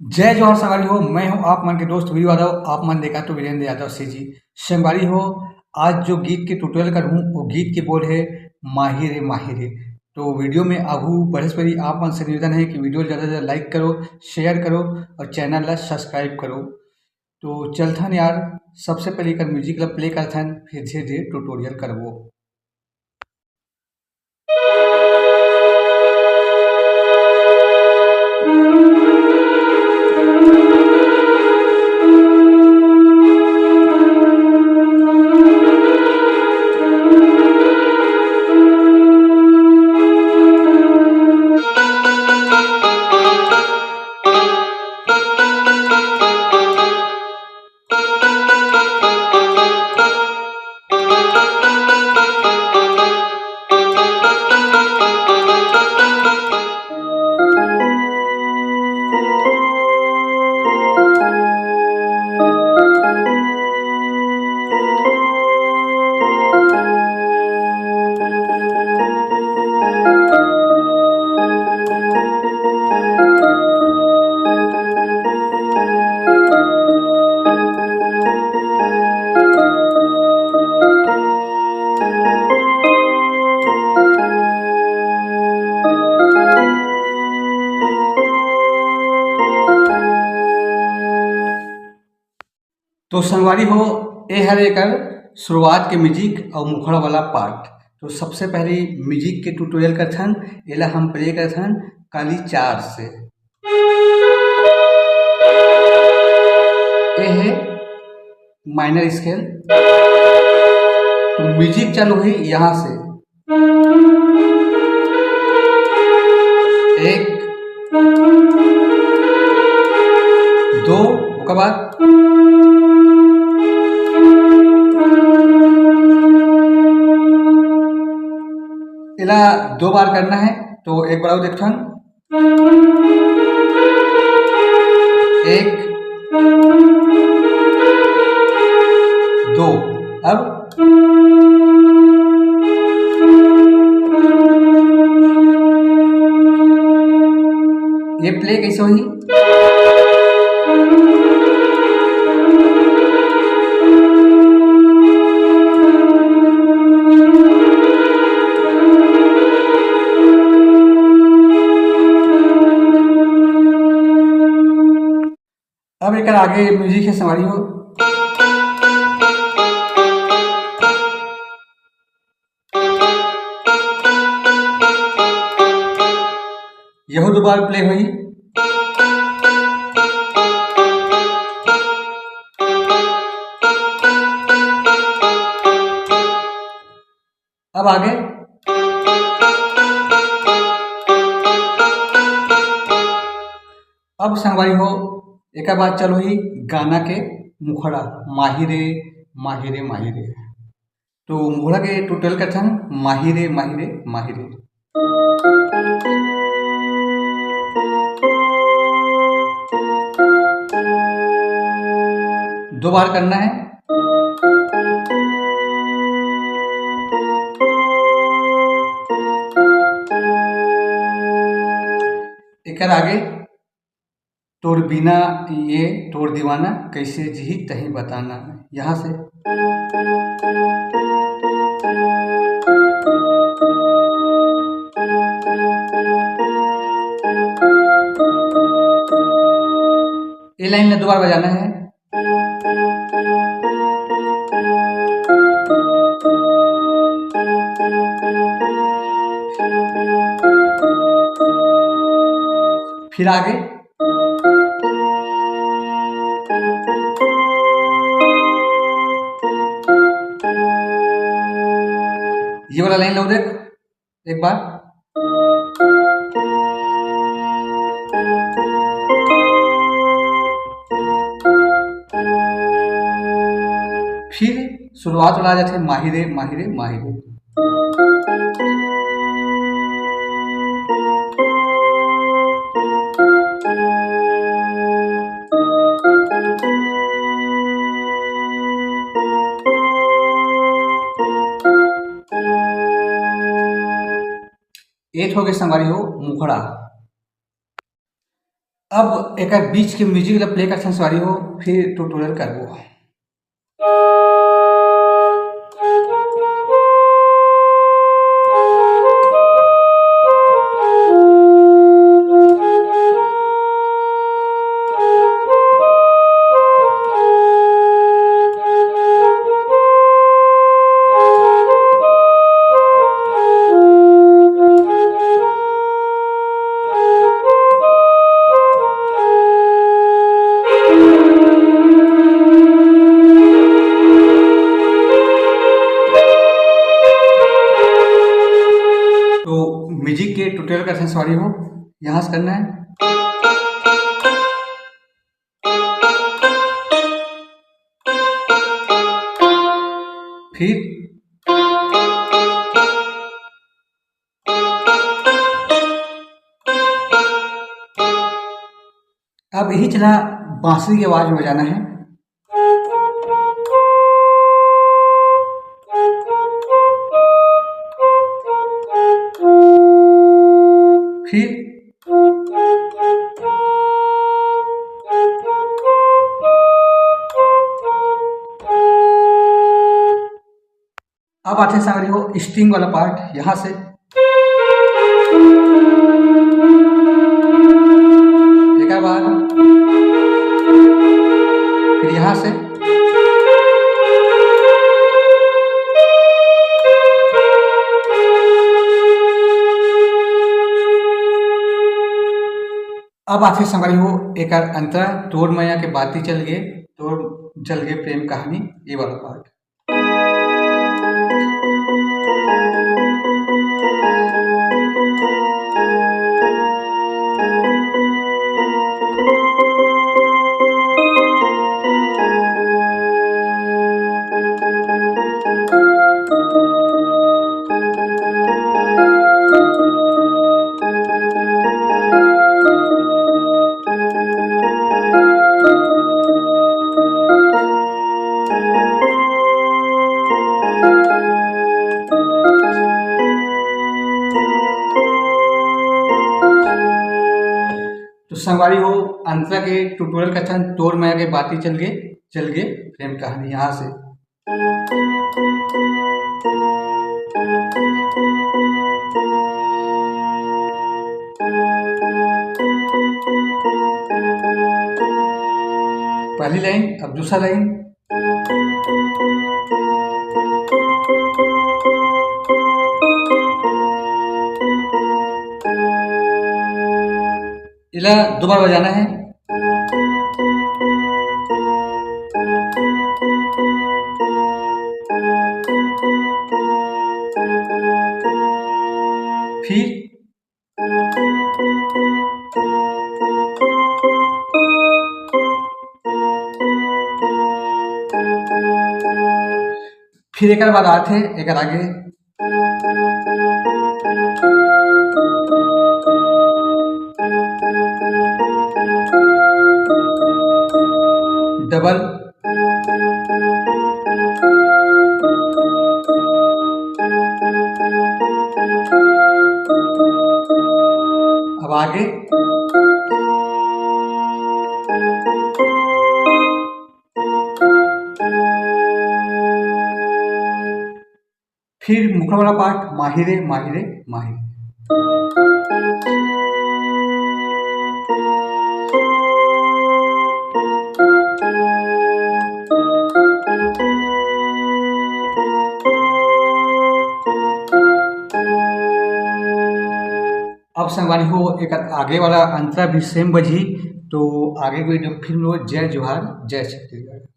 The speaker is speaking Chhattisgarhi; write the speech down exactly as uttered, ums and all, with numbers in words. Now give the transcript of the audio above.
जय जोहार संगवारी हो, मैं हूं आप मन के दोस्त वीरू यादव। आप मन देखत हो वीरेंद्र यादव सीजी। संगवारी हो, आज जो गीत के ट्यूटोरियल करहूं, वो गीत के बोल हे माही रे माही रे। तो वीडियो में आगू बढ़े से पहले आप मन से निवेदन हे कि वीडियो ला ज्यादा से ज्यादा लाइक करो, शेयर करो और चैनल ला सब्सक्राइब करो। तो चलथन यार, सबसे पहले एकर म्यूजिक ला प्ले करथन, फिर धीरे धीरे ट्यूटोरियल करबो। तो संगवारी हो, ए हर एकर शुरुआत के म्यूजिक अउ मुखड़ा वाला पार्ट। तो सबसे पहले म्यूजिक के ट्यूटोरियल करथन, एला हम प्ले करथन काली चार से। ए हे माइनर स्केल। तो म्यूजिक चालू हुई यहाँ से, एक, दो, ओकर बाद एला दो बार करना है। तो एक बार और देखथन, एक, दो। अब ये प्ले कैसे होही? अब एकर आगे म्यूजिक है संगवारी हो। यहू दो बार प्ले होई। अब आगे अब संगवारी हो, एकर बाद चलो ही गाना के मुखड़ा, माही रे, माही रे, माही रे। तो मुखड़ा के ट्यूटोरियल करथन, माही रे, माही रे, माही रे। दो बार करना है। एकर आगे, तोर बिना ये तोर दीवाना, कैसे जिही तही बताना। यहाँ से ये लाइन में दो बार बजाना है। फिर आगे। ये वाला लाइन लो देख एक बार। फिर शुरुआत वाला आ जाथे, माही रे, माही रे, माही रे। एट हो गए संगवारी हो मुखड़ा। अब एकर बीच के म्यूजिक ला प्ले करथन संगवारी हो, फिर ट्यूटोरियल करबो। तो म्यूजिक के ट्यूटोरियल का सेंस सॉरी हो, यहाँ से करना है। फिर अब यही चला बांसुरी की आवाज में बजाना है। फिर अब आते हैं संगवारी हो स्ट्रिंग वाला पार्ट, यहाँ से एक बार, फिर यहाँ से अब आते संगवारी हो एकर अंतरा, तोर मया के बाती चल गे, तोर जल गे प्रेम कहानी, ये वाला पार्ट। तो संगवारी हो, अंतरा के ट्यूटोरियल कथन तोर मया के बाती चल गे, चल गे प्रेम कहानी, यहाँ से। पहली लाइन, अब दूसरा लाइन। इला दो बार बजाना है। फिर फिर एकर बाद आथे एकर आगे। डबल। अब आगे। फिर मुखड़ा वाला पार्ट, माहिरे, माहिरे, माहिरे। अब संगवारी हो, एकर आगे वाला अंतरा भी सेम बजही, तो आगे कोई फिल्म हो, जय जोहार, जय छत्तीसगढ़।